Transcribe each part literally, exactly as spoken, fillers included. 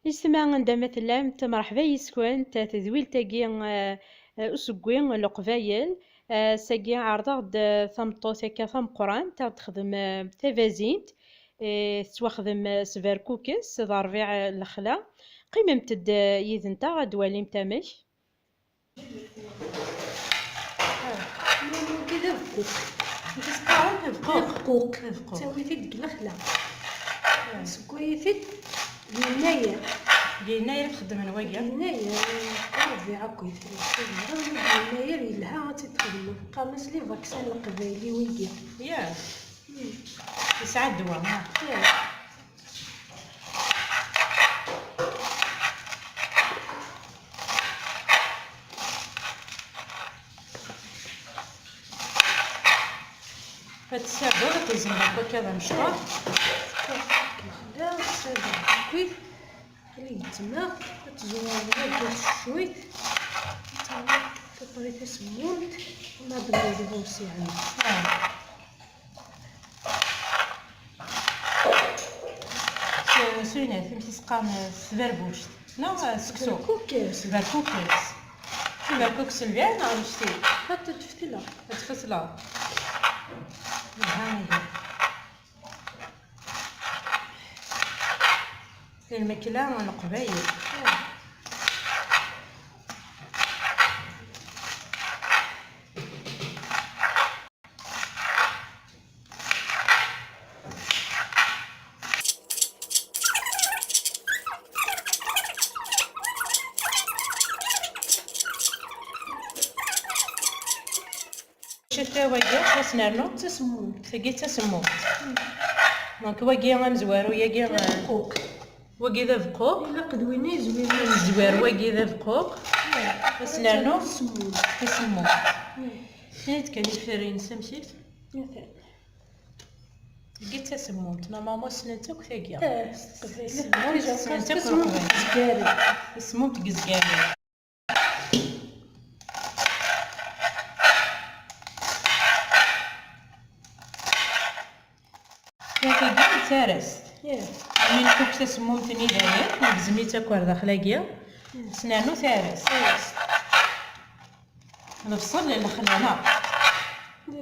Yessetma anda ma tellamt, mṛeḥba yis-kent. Tedwilt-agi, eh, eh, usegwi n Leqbayel. Eh, ass-agi ɛerḍeɣ-d, eh, tameṭṭut akka tameqqrant, ad ɣ-d-texdem, eh, tabazint. Eh, tettwaxdem, eh, s berkukes, d ṛbiɛ, eh, n lexla. Qqimemt-d, eh, yid-nteɣ ad d-twalimt amek. Wagi d abqquq. Amek i s-qqaren? Abqquq. Abqquq. Abqquq. Ttawi-t-id deg lexla. Sewway-it-id d yennayer. D yennayer i t-xeddmen wagi? D yennayer, ur bɣiɣ akk d yennayer yelha ad tt-id-xedmeḍ. Qqaren-as les vaccins n leqbayel i wigi. Yak. Yesɛa ddwa, ha? Yak. Ad tessardeḍ, ad tezmeḍ akka d amecṭuḥ. Lexla, tessardeḍ akkit. Xli yettmeɣ, ad tezwareḍ akka s cwit. Ad tawiḍ tiṭrit tasemmumt, ma d-nniḍ ɣur-s yeɛni. Ah. S-, s winat, amek i s-qqaren, s tberbuct, neɣ s seksu? Berkukes. Berkukes. Berkukes lbiɛ neɣ lftil? Ad t-tfetleḍ. Ad tfetleḍ. Aha, ihi. Lmakla n Leqbayel. Cita wagi, ad s-nernu? D tasemmumt. Tagi d tasemmumt. Donc wagi amezwaru, yagi, eh, abqquq. Wagi d abqquq. Ilaq d win i yezwiren. Amezwar, wagi d abqquq. Ad s-nernu? Tasemmumt. Tasemmumt. Ini-d kan iferrin-is amek-it? Atan. Tagi d tasemmumt. Normalement ssnen-tt akk tagi. Eh, s teqbaylit. Ssnen-tt akk Leqbayel. Tasemmumt n Yezgaren. Tasemmumt n Yezgaren. Tagi d tarest. Ih. Mi nfuk tasemmumt-nni dayen, negzem-itt akk ar daxel-agi. Ih. Ad s-nernu tarest. Tarest. Lebṣel n lexla, neɣ?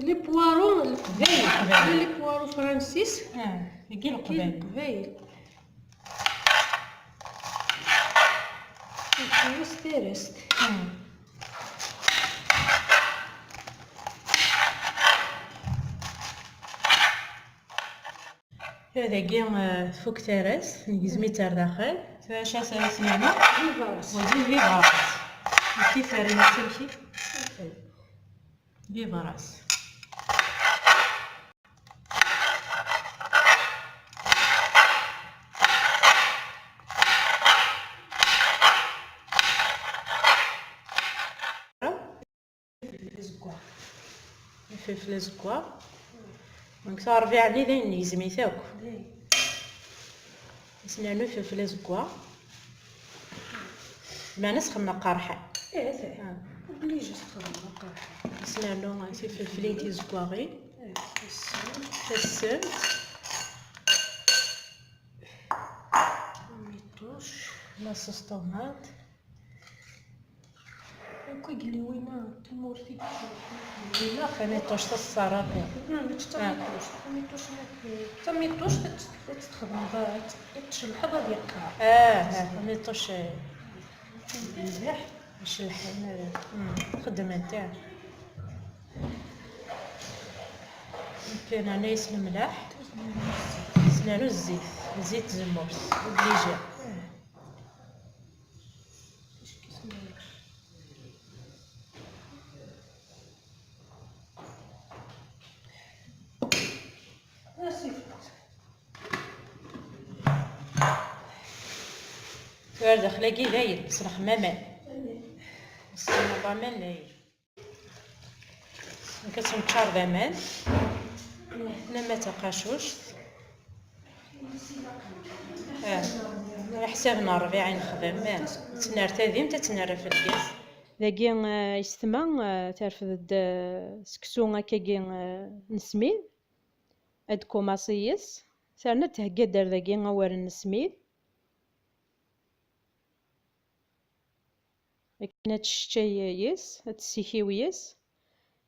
Les poireaux n Leqbayel. Leqbayel. Les poireaux Francis. Ah, deg Leqbayel. Leqbayel. Tagi s tarest. Hmm. Dagi, eh, tfuk tarest, negzem-itt ar daxel. Tura acu ara s-nernu? Bibras. Wagi d bibras. Nekki ferrin-as amek-it? Bibras. Ifelfel azeggaɣ. Ifelfel azeggaɣ. Donc, ṛbiɛ-nni dayen negzem-it akk. Dayen. Ad s-nernu ifelfel azeggaɣ. Meɛna sxedmeɣ aqerḥan. Eh, ata. Ah. Obligé sxedmeɣ aqerḥan. Ad s-nernu tifelflin tizeggaɣin. Eh, tassemt. Tassemt. Amituc. La sauce tomate. Akk igelliwen-a n tmurt i yeččan. Yella tamituct s ṣṣarafi. Mačči d tamituct, tamituct, tamituct ad tt-, ad tt-txedmeḍ, ad tt-, ad tcelḥeḍ ad yeqqar. Ah, ah, tamituct, eh, mliḥ, celḥen, eh, mm, xeddmen-t, ah. Kan ɛni s lemleḥ, s nernu zzit, zzit tzemmurt, obligé. Tura daxel-agi dayen, ṣlex maman. Ṣlex maman dayen. Nekk ad tneččar d aman. Nama taqacuct. Ah, ala ḥsab n ṛṛbiɛ i nexdem. Ah, ad tt-nerr tadimt, ad tt-nerr ɣef lgaz. Dagi, ah, yessetma, ah, terfed-d, ah, seksu akkagi, ah, n smid. Ad d-kumaṣ yes. Terna ad thegga-d ar dagi awren n smid. Akken ad teččay yes, ad tessikiw yes.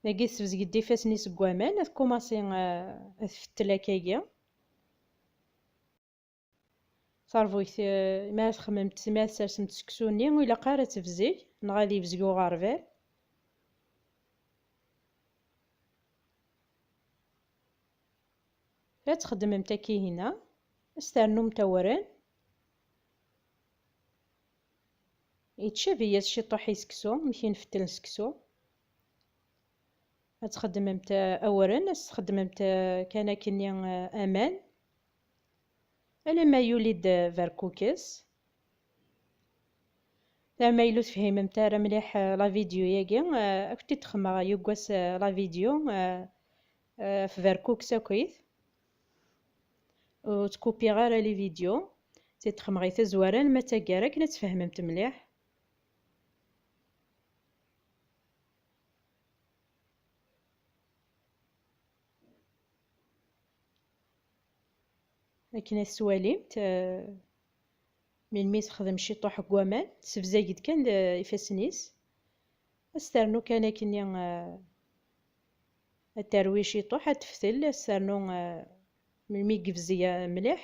Dagi tessebzeg-d ifassen-is deg waman, ad tkumaṣi, eh, ad tfettel akkagi. Tarbuyt, eh, mi ara txemmemt, mi ara tsersemt seksu-nni, ur ilaq ara ad tebzeg, neɣ ad yebzeg uɣerbal. Ad txeddmemt akkihina, ad s-ternumt awren. Yettcabi-yas ciṭuḥ i seksu, amek i nfettel seksu. Ad txeddmemt, eh, awren, ad s-txeddmemt, eh, kan akkenni, eh, aman. Alamma yuli-d, eh, berkukes. Alamma yella ur tefhimemt ara mliḥ, eh, la vidéo-yagi, eh, ad kent-id-xemmeɣ yuggas, eh, la vidéo, eh, eh, ɣef berkukes akkit. Ur ttkupiɣ ara les vidéos. Ad tt-id-xemmeɣ i tazwara, alamma d taggara akken ad tfehmemt mliḥ. Akken ad twalimt, eh, melmi texdem ciṭuḥ n waman, tessebzag-d kan, eh, ifassen-is. Ad s-ternu kan akkenni, eh, ad terwi ciṭuḥ, ad teftel, ad s-ternu, eh, melmi yebzeg, eh, mliḥ,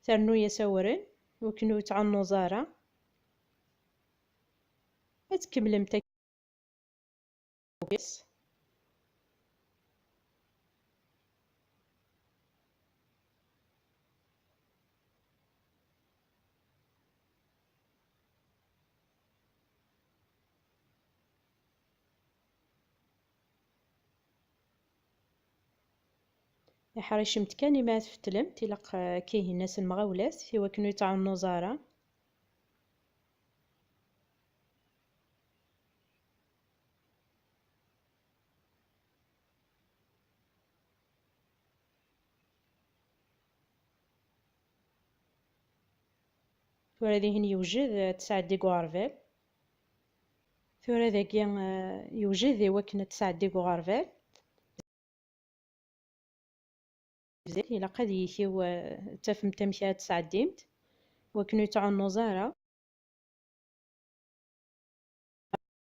ternu-yas awren, wakken ur yettɛunnuẓ ara. Ad tkemmlemt. Iḥricem-t kan imi ara tfetlemt, ilaq, eh, ad k-ihinn ass n lemɣawla-s, i wakken ur yettɛunnuẓ ara. Tura dihin yewjed, eh, ad t-sɛeddi deg uɣerbal. Tura dagi, eh, yewjed i wakken ad t-sɛeddi deg uɣerbal. Ilaq ad yikiw, eh, ad tafemt amek ara t-sɛeddimt, wakken ur yettɛunnuẓ ara.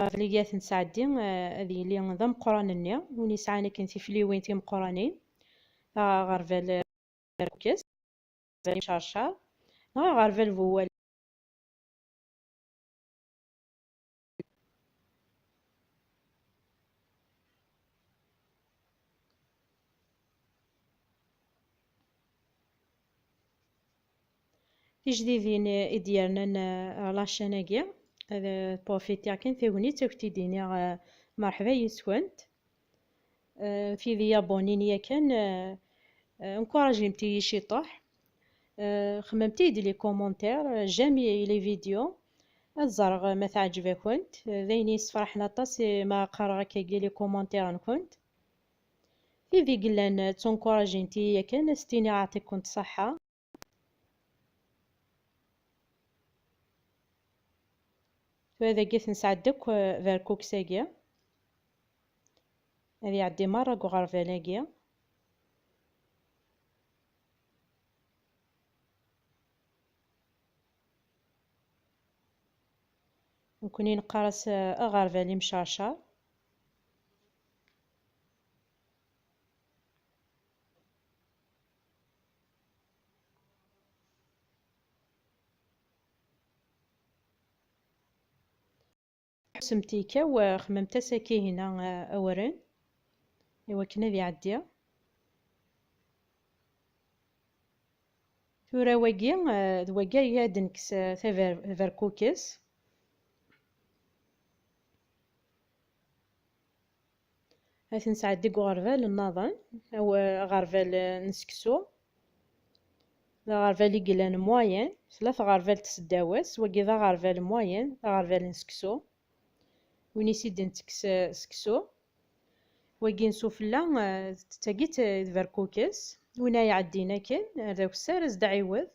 Aɣerbal i ara t-nesɛeddi, eh, ad yili d ameqqran-nni, win yesɛan akken tifliwin timeqqranin, aɣerbal, eh, berkukes, aɣerbal imcercer, neɣ aɣerbal bu wallal. Tijdidin i d-yernan, eh, ɣer la chaîne-agi, ad profitiɣ kan tagnit, ad kent-id-iniɣ, eh, merḥba yis-kent. Eh, tid i abonnés yakan, eh, eh, encouragimt-iyi ciṭuḥ. Eh, xemmemt-iyi-d les commentaires, eh, j'aime les vidéos. Ad ẓreɣ ma teɛǧeb-akent. Eh, d ayen yessefraḥen aṭas, eh, ma qqareɣ akkagi les commentaires-nkent. Tid i yellan, eh, ttunkurajint-iyi yakan, ad s-tiniɣ aɛṭi-kent ṣṣeḥḥa. Tura dagi ad t-nesɛeddi akk, eh, berkukes-agi. Ad iɛeddi merra deg uɣerbal-agi. Nekkni neqqar-as, eh, aɣerbal imcercer. Ḥussemt yekkaw, xemmemt-as akkihina, eh, awren, i wakken ad iɛeddi. Tura wagi, eh, d wagi ay ad nekkes, eh, taber-, taberkukes. Ad t-nesɛeddi deg uɣerbal nniḍen, aw-, aɣerbal, eh, n seksu. D aɣerbal i yellan moyen, tella tɣerbalt tseddaw-as, wagi d aɣerbal moyen, d aɣerbal n seksu. Win i s-id-nettekkes, eh, seksu. Wagi n sufella, eh, d tagi d, d berkukes. Win ay iɛeddin akken, ar d akessar, ad s-d-ɛiwed.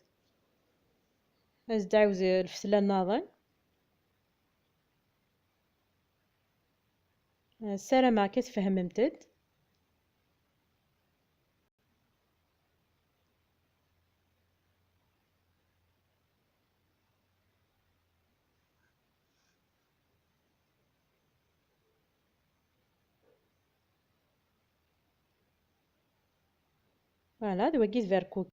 Ad s-d-ɛiwed lfetla nniḍen. Eh, ssarameɣ akka tfehmemt-d. Voilà, d wagi d berkuk.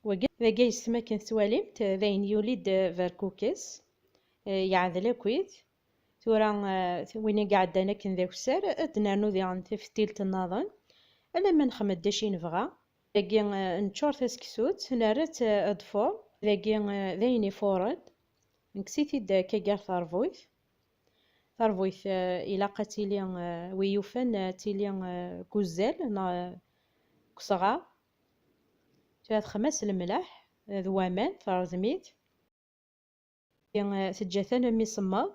Wagi, dagi yessetma akken tettwalimt, d ayen yuli-d berkukes, eh, yeɛdel akkit. Tura, eh, win i iɛeddan akken d akessar, ad d-nernu diɣen taftilt nnaḍen, alamma nexmed d acu i nebɣa. Dagi, eh, neččur taseksut, nerra-tt, eh, ad tfuṛ. Dagi, eh, d ayen ifuṛen. Nekkes-it-id akka gar terbuyt. Tarbuyt, eh, ilaq ad tili, eh, wi yufan, eh, ad tili, eh, deg uzzal neɣ, eh, deg usɣar. Tura texma s lemleḥ, eh, d waman, terẓem-it. Eh, teǧǧa-t alammi semmeḍ,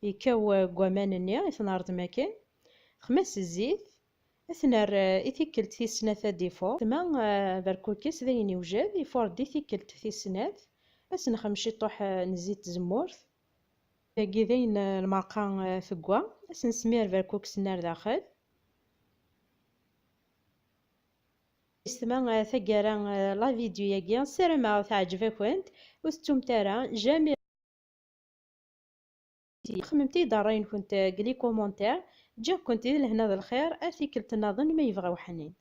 yekkaw, eh, deg waman-nni i t-nerẓem akken. Texma s zzit, ad t-nerr, eh, i tikkelt tis snat ad d-ifuṛ. Tma, eh, berkukes d ayen iwjed, ifuṛ-d i tikkelt tis snat. Ad s-nexdem ciṭuḥ, eh, n zzit tzemmurt. Dagi d ayen, eh, lmerqa, eh, tegwa. Ad s-nesmir berkukes-nni ar daxel. Yessetma, eh, taggara, eh, la vidéo-agi. Ssarameɣ teɛǧeb-akent. Ur tettumt ara, jamais. Xemmemt-iyi-d ṛṛay-nkent, eh, deg les commentaires. Ǧǧiɣ-kent di lehna d lxir, ar tikkelt nniḍen ma yebɣa uḥnin.